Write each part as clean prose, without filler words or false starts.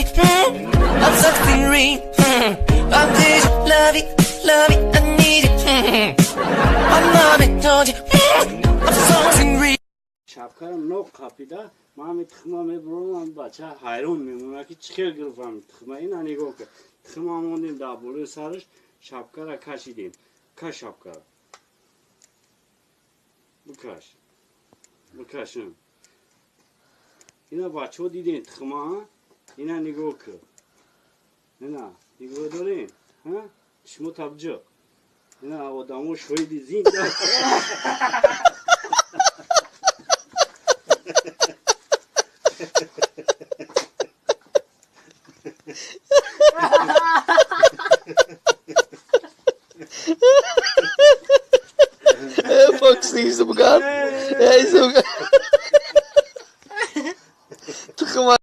Baby. I'm something real. I'm this love it, love it, I need it. I'm not it, don't you? I'm something real. Шапкара нок қапида, ман ҳами тухма мебурам, бача ҳайрон мемонад, ки чӣ хел гирифт ҳами тухма. Ина нигоҳ кар, тухма мондем дар болои сараш, шапкара кашидем. Каш шапкара, бикаш, бикаш. Ина, бачаҳо, дидем тухма? Ина нигоҳ кар, ина нигоҳ дорем. Шумо табҷиқ, ина одамо шоҳиди зинда. Fox, isso, тухма.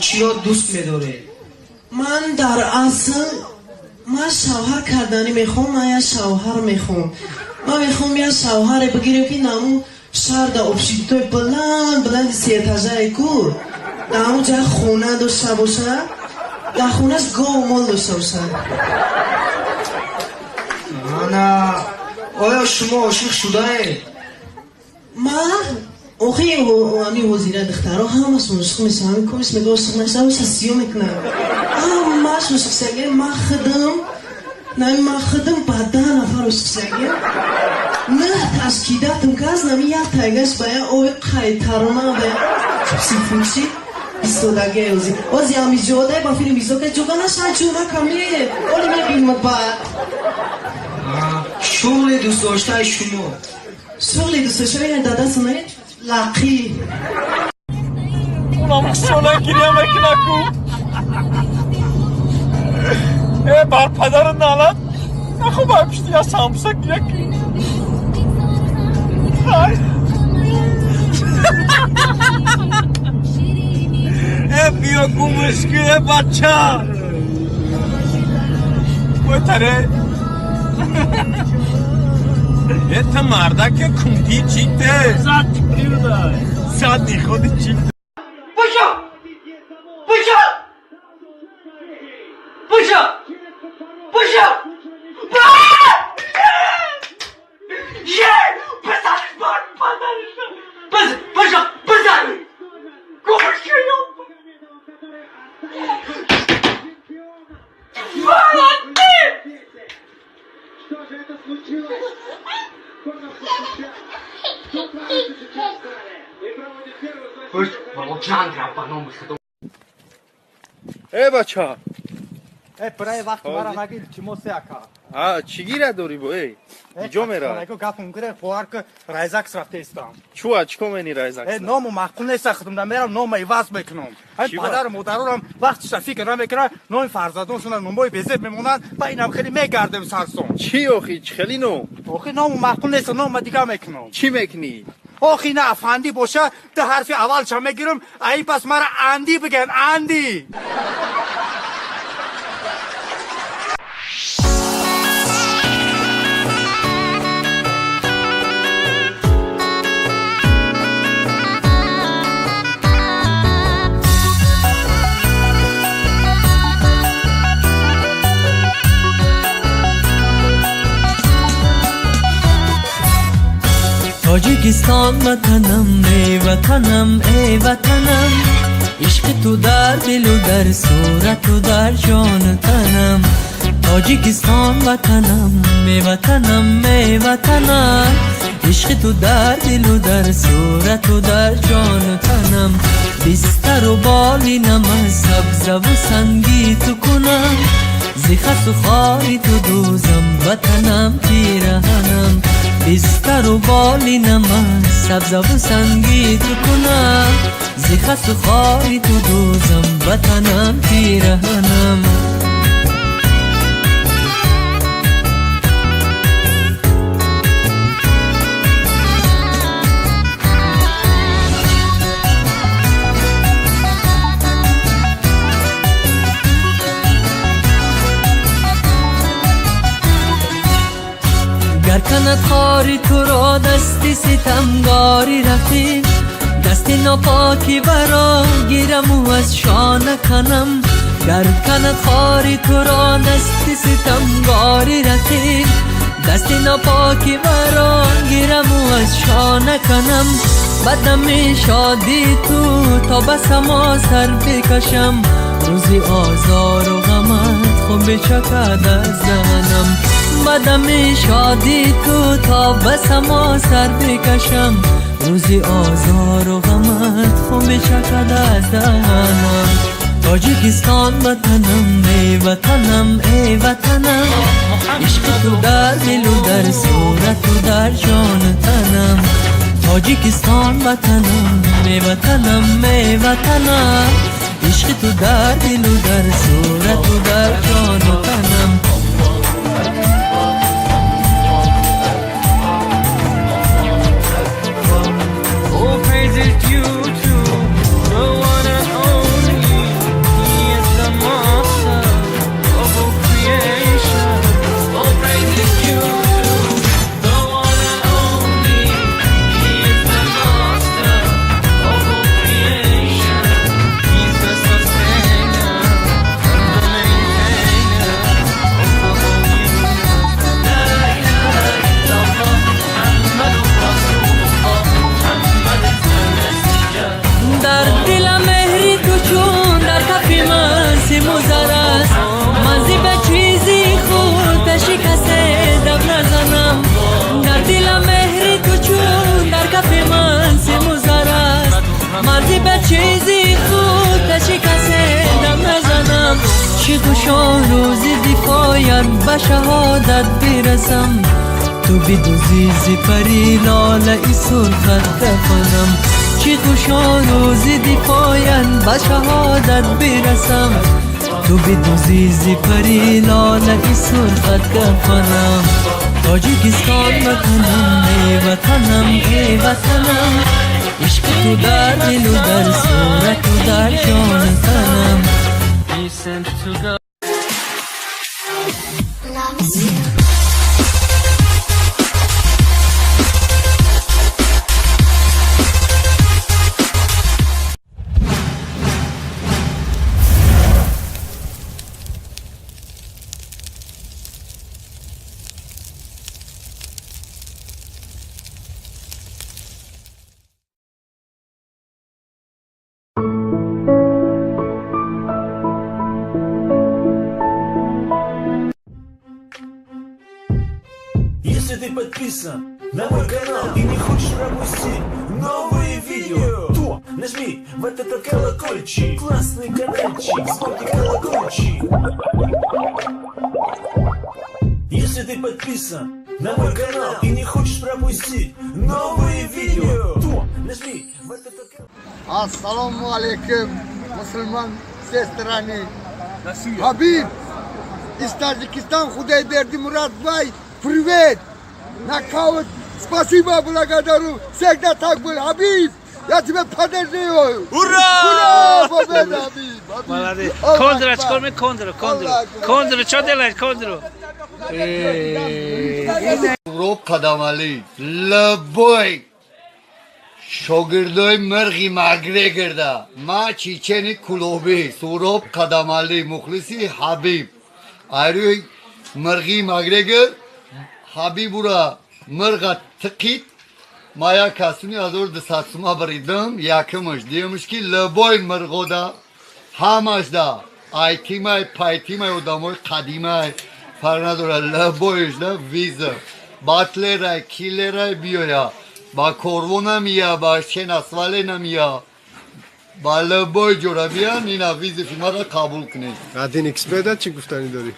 Чиро дӯст медоред? Ман дар асл ман шавҳар карданӣ мехоҳам. Ман як шавҳар мехоҳам. Ман мехоҳам як шавҳаре бигирем, ки наму шаҳр дар общежитои баланд баланди сеэтажае ку, дар ҳамон ҷа хона дошта бошад, дар хонаш гову мол дошта бошад. Ана, оё шумо ошиқ шудаед? Ман охи ами ҳозира духтаро ҳамашон ошиқ мешаванд. Комиш мега ошиқ нашава, сиё мекунанд. Ҳамаш ошиқ шудагем. Ман худам нами, ман худам ба 10 нафар ошиқ шудагем. Нӯҳ ташкидатм каз нами як тайгаш ба як ои қайтарма, ба як чипси-фучи истодаге. Ози ози ами ҷодай ба филм изока ҷога наша, ҷуна каме оли мебинмад баъд. Шуғли дӯстдоштаи шумо? Шуғли дӯстдоштаи дадасона лақӣ. Унам хушона гиря мекуна ку. Э, бар падару налат наху, бар пишти я самбуса гиря ки. Ай. Э, биё, гумш ки, э, бача. Ой, э, та мардаке кунди чите. Задний ходи чите. 不是，不是，不是，不是，不是，不是，不是，不是，不是，不是，我是有，我的。 Что же это случилось? Корнер Кто правит сейчас в зале и проводит первую защиту. Э, бача. Э, пирай, вақти мара наги, илтимос, ака. А чӣ гира дорӣ бо, эй? Иҷо мера? Его гапм гире, бовар ки, Райзакс рафтаистам. Чӯ, чӣ ко мени Райзакс? Э, ному маъқул неста, худам да мерам, нома иваз мекунам. Ҳай, падару модарорам вақтиша фикр намекунанд, номи фарзандоншона номҳои безеб мемонанд, ба инам хеле мегардем сарсон. Чӣ охи, чӣ хели ном? Охи, ному маъқул неста, нома дига мекунам. Чӣ мекунӣ? Охи, на афанди боша, ду ҳарфи аввалша мегирам, аи пас мара Анди бигӯянд, Анди. Тоҷикистон, ватанам, эй ватанам, эй ватанам, ишқи ту дар дилу дар сурату дар ҷону танам. Тоҷикистон, ватанам, эй ватанам, эй ватанам. Ишқи ту дар дилу дар сурату дар ҷону танам. Бистару болинам аз сабзаву санги ту кунам. Зи хасу хори ту дӯзам ватанам пираҳанам. Бистару болинам аз сабзаву санги ту кунам. Зи хасу хори ту дӯзам ватанам пираҳанам. Гар канад хори туро дасти ситамгори рафиқ, дасти нопоки баро гираму аз шона канам. Гар канад хори туро дасти ситамгори рафиқ, дасти нопоки баро гираму аз шона канам. Ба дами шоди ту то ба само сар бикашам, рӯзи озору ғамат хун бичакад аз даҳанам. Ба дами шоди ту то ба само сар бикашам, рӯзи озору ғамат хун бичакад аз даҳанам. Тоҷикистон ватанам, эй ватанам, эй ватанам, ишқи ту дар дилу дар сурату дар ҷону танам. Тоҷикистон ватанам, эй ватанам, эй ватанам, ишқи ту дар дилу дар сурату дар ҷону танам. Дар дилам меҳри ту чун дар кафи ман симу зар аст. Ман зи ба чизи худ пеши касе дам назанам. Дар дилам меҳри ту чун дар кафи ман симу зар аст. Ман зи ба чизи худ пеши касе дам назанам. Чӣ хушон рӯзи дифоят ба шаҳодат бирасам, ту бидӯзӣ зи пари лолаи сурхат кафанам. Чӣ хушон рӯзи дифоят ба шаҳодат бирасам, ту бидӯзӣ зи пари лолаи сурхат кафанам. Тоҷикистон ватанам, эй ватанам, эй ватанам, ишқи ту дар дилу дар сурату дар ҷону танам. Если ты подписан на мой канал и не хочешь пропустить новые видео, то нажми вот этот колокольчик, классный каналчик, звонкий колокольчик. Если ты подписан на мой канал и не хочешь пропустить новые видео, то нажми вот этот колокольчик. Ассаламу алейкум, мусульман все страны. Хабиб из Таджикистана, Худайберди Муратбай, привет! Нокаут, спасибо, благодарю, всегда так был, Хабиб, я тебя поддерживаю! Ура! Ура! Победа, Хабиб! Молодец! Кондра, чикор ме кондра, кондра, кондра, чо делаешь, кондру? Суроб Қадамалӣ, лабой шогирдои мирғи Макгрегорда, ма чечени кулобӣ, Суроб Қадамалӣ, мухлиси Ҳабиб. Айрӯи мирғи Макгрегор Ҳабибура мирға тиқид, ма як касуни 1200 сума биридам, якумаш, дуюмаш ки лабой мирғода ҳамашда айтимай, пайтимай, одамои қадимай фарқ надорад, лабоишда виза. Батлерай, киллерай биёя. Ба корвона мия, ба шенасвалена мия. Ба любой ҷора биян, ина вызови мара қабул кунед. Один xBet чӣ гуфтанӣ дорӣ?